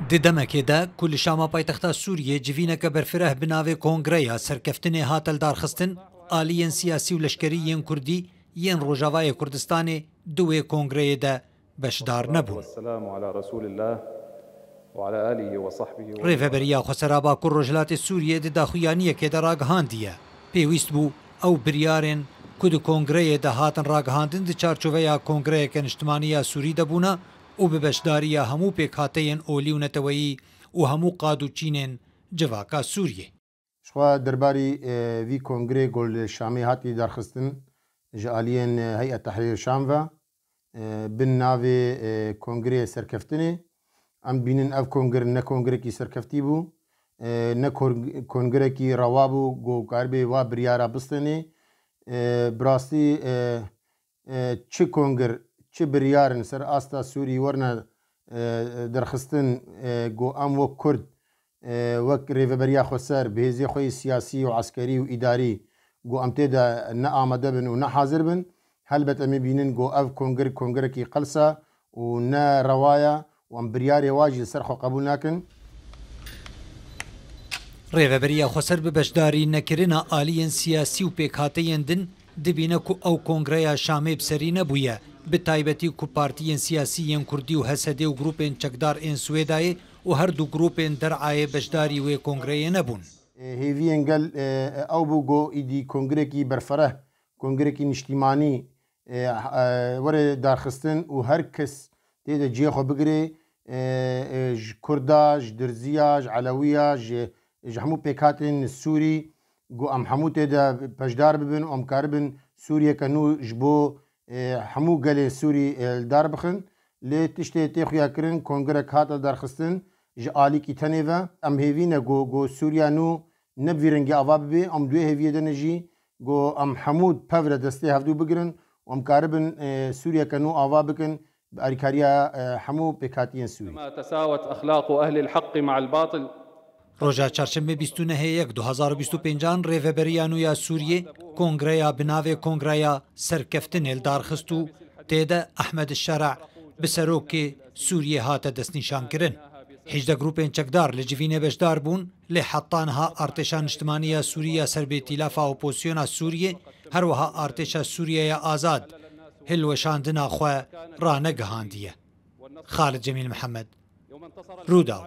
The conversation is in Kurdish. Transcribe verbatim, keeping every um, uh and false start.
Di demekê de ku li Şama paytexta Sûriyê civîneke berfireh bi navê Kongreya Serkeftinê hate lidarxistin, aliyên siyasî û leşkerî yên Kurdî yên Rojavayê Kurdistanê di wê kongreyê de beşdar nebûn. والسلام على رسول الله وعلى آله وصحبه ومن والاه. Rêveberiya Xwesera Bakur Rojhilatê Sûriyê di daxuyaniyekê de ragihandiye, pêwîst bû ew biryarên ku di kongreyê de hatin ragihandin di çarçoveya kongreyeke niştimanî ya Sûrî de bûne û bi beşdariya hemû pêkhateyên olî û neteweyî û hemû qad û çînên civaka Sûriyê. Ji xwe derbarî, e, vî kongrê ku li Şamê hatî darxistin ji aliyên, e, Heyet Tehrîr Şam ve, e, bin navê, e, Kongreyê Serkeftinê. Em dibînin ev kongir ne kongirekî serkeftî bû, e, ne kor-, kongirekî rewa bû ku karibê va biryara bistênê. E, bi rastî, e, e, çi kongir, çi biryar in ser asta Sûrî werine, e, derxistin, e, ku em wek Kurd, e, wek Rêveberiya Xweser, bi hêzê xwe yê siyasî û eskerî û îdarî, ku em tê de ne amade bin û ne hazir bin, helbet em ê bînin ku ev kongir, kongirekî qels e û ne rewa ye û em biryarê wa jî li ser xwe qebûl nakin. Rêveberiya Xweser bi beşdarî nekirina aliyên siyasî û pêkhateyên din dibîne ku ew kongreya Şamê bi serî nebûye, bi taybetî ku partiyên siyasî yên Kurdî û H S D û grûpên çekdar ên Swêdayê û her du grûpên derayê beşdarî wê kongreyê nebûn. E, hêviyên gel, e, ew bû ku îdî kongrekî berfereh, kongrekî niştîmanî, e, e, were darxistin û her kes tê de cihê xwe bigirê, e, e, ji Kurda, ji Dirziya, ji Elewiya, ji, ji hemû pêkhatên Sûrî, ku em hemû tê de beşdar bibin û em karibin Sûriyeke nû ji bo, e, hemû gelê Sûrî, e, li dar bixin. Lê tiştê tê xuyakirin, kongrek hat lidarxistin ji alîkî tenê ve. Em hêvî ne ku, ku Sûriya nû ne bi vî rengî ava bibe, em di wê hêviyê de ne jî, ku em hemû bi pev re destê hevdû bigirin û em karibin, e, Sûriyeke nû ava bikin bi alîkariya, e, hemû pêkhatiyên Sûrî. كما تساوت أخلاق أهل الحق مع الباطل. Roja çarşemê bîst û nehê yek du hazar û bîst û pêncan Rêveberiya nû ya Sûriyê kongreya bi navê Kongreya Serkeftinê li dar xist û tê de Ehmed Şera bi serokê Sûriyê hate destnîşankirin. Hîjdeh grûpên çekdar li civînê beşdar bûn, lê heta niha artêşa niştimanî ya Sûrî ya ser bi îtîlafa opozisyona Sûriyê, her wiha artêşa Sûriyeya Azad, hilweşandina xwe ranegihandiye. Xalid Cemîl Mihemed, Rûdaw.